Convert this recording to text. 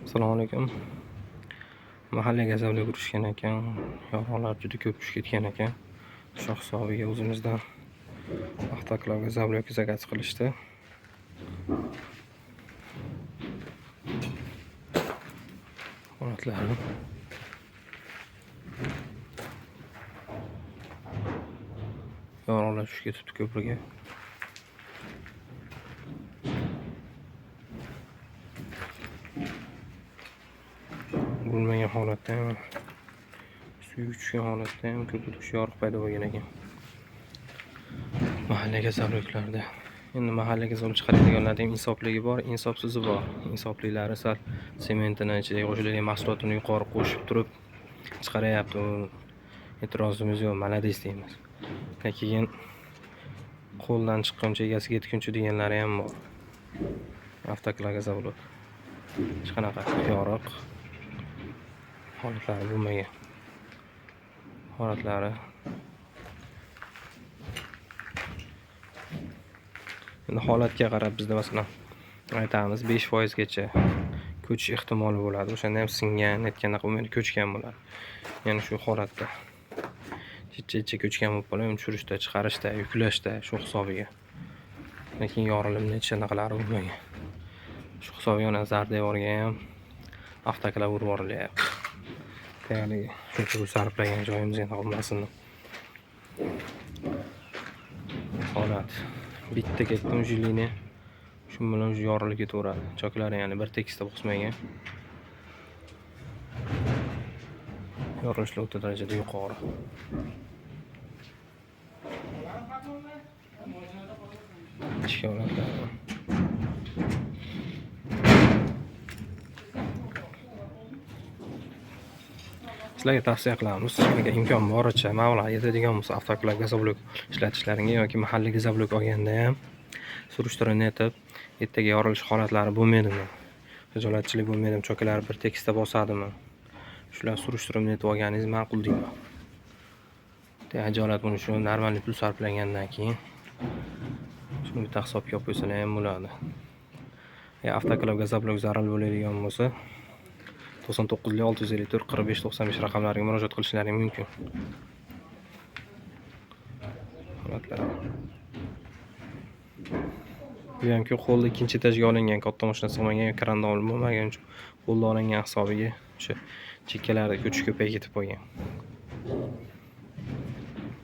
Assalomu alaykum. Mahallaga zavlik urishgan ekan, yog'oqlar juda ko'p tushib ketgan ekan. O'sha hisobiga o'zimizdan avtoklavga zavlik zakaz qilishdi. Holatlari. Yog'oqlar tushib ketibdi ko'prikka. Bo'lmagan holatda ham, suyuk tushgan holatda ham ko'prikda shu yoriq paydo bo'lgan ekan. Mahallaga zavliklarda. Endi mahallaga zavlik chiqaradiganlarning insofligi bor, insofsizi bor. Insoflilari sal sementini ichidagi qo'shiladigan mahsulotini yuqori qo'shib turib chiqaryapti. U e'tirozimiz yo'q, malades deymiz. Lekin qo'ldan chiqquncha egasiga yetguncha deganlari ham bor. Avtoklavga zavlik. Hech qanaqa yoriq holatlari bo'lmagan. Holatlari. Endi holatga qarab bizda masalan aytamiz 5% gacha ko'chish ehtimoli bo'ladi. O'shanda ham singan, netganaqa bo'lmaydi, ko'chgan bo'ladi. Ya'ni shu holatda chicha-chicha ko'chgan bo'lib qoladi, uni tushirishda, chiqarishda, yuklashda shu hisobiga. Lekin yorilimni hech qanaqalari bo'lmagan. Shu hisobiga mana zardevorga ham avtoklav urib yuborilyapti. Ya'ni shuncha pul sarflagan joyimiz endi qolmasin. Holat. Bitta ketdim jilini. Shu bilan yorilib ketaveradi. Choklari ya'ni bir tekisda bosmagan. Yorilishlar o'ta darajada yuqori. Ichki holatlari. Sizlarga tavsiya qilamiz, agar imkon boricha mablag' yetadigan bo'lsa avtoklavga gazoblok ishlatishlaringga yoki mahalliy gazoblok olganda ham surishtirib netib, ertaga yorilish holatlari bo'lmaydimi, xijolatchilik bo'lmaydimi, chokalari bir tekisda bosadimi, shular surishtirib netib olganingiz ma'qul deyman. Ajolat buni shu normal pul sarflagandan keyin shuni bitta hisobga olib qo'ysalar ham bo'ladi. Avtoklav gazoblok zarur bo'ladigan bo'lsa 99 654 45 95 raqamlariga murojaat qilishlaring mumkin. Holatlar. Bu hamki qo'lda ikkinchi etajga olingan, katta mashina sig'magan yoki kranda olib bo'lmagan uchun qo'lda olingan hisobiga o'sha chekkalarda ko'chish ko'payib ketib qolgan.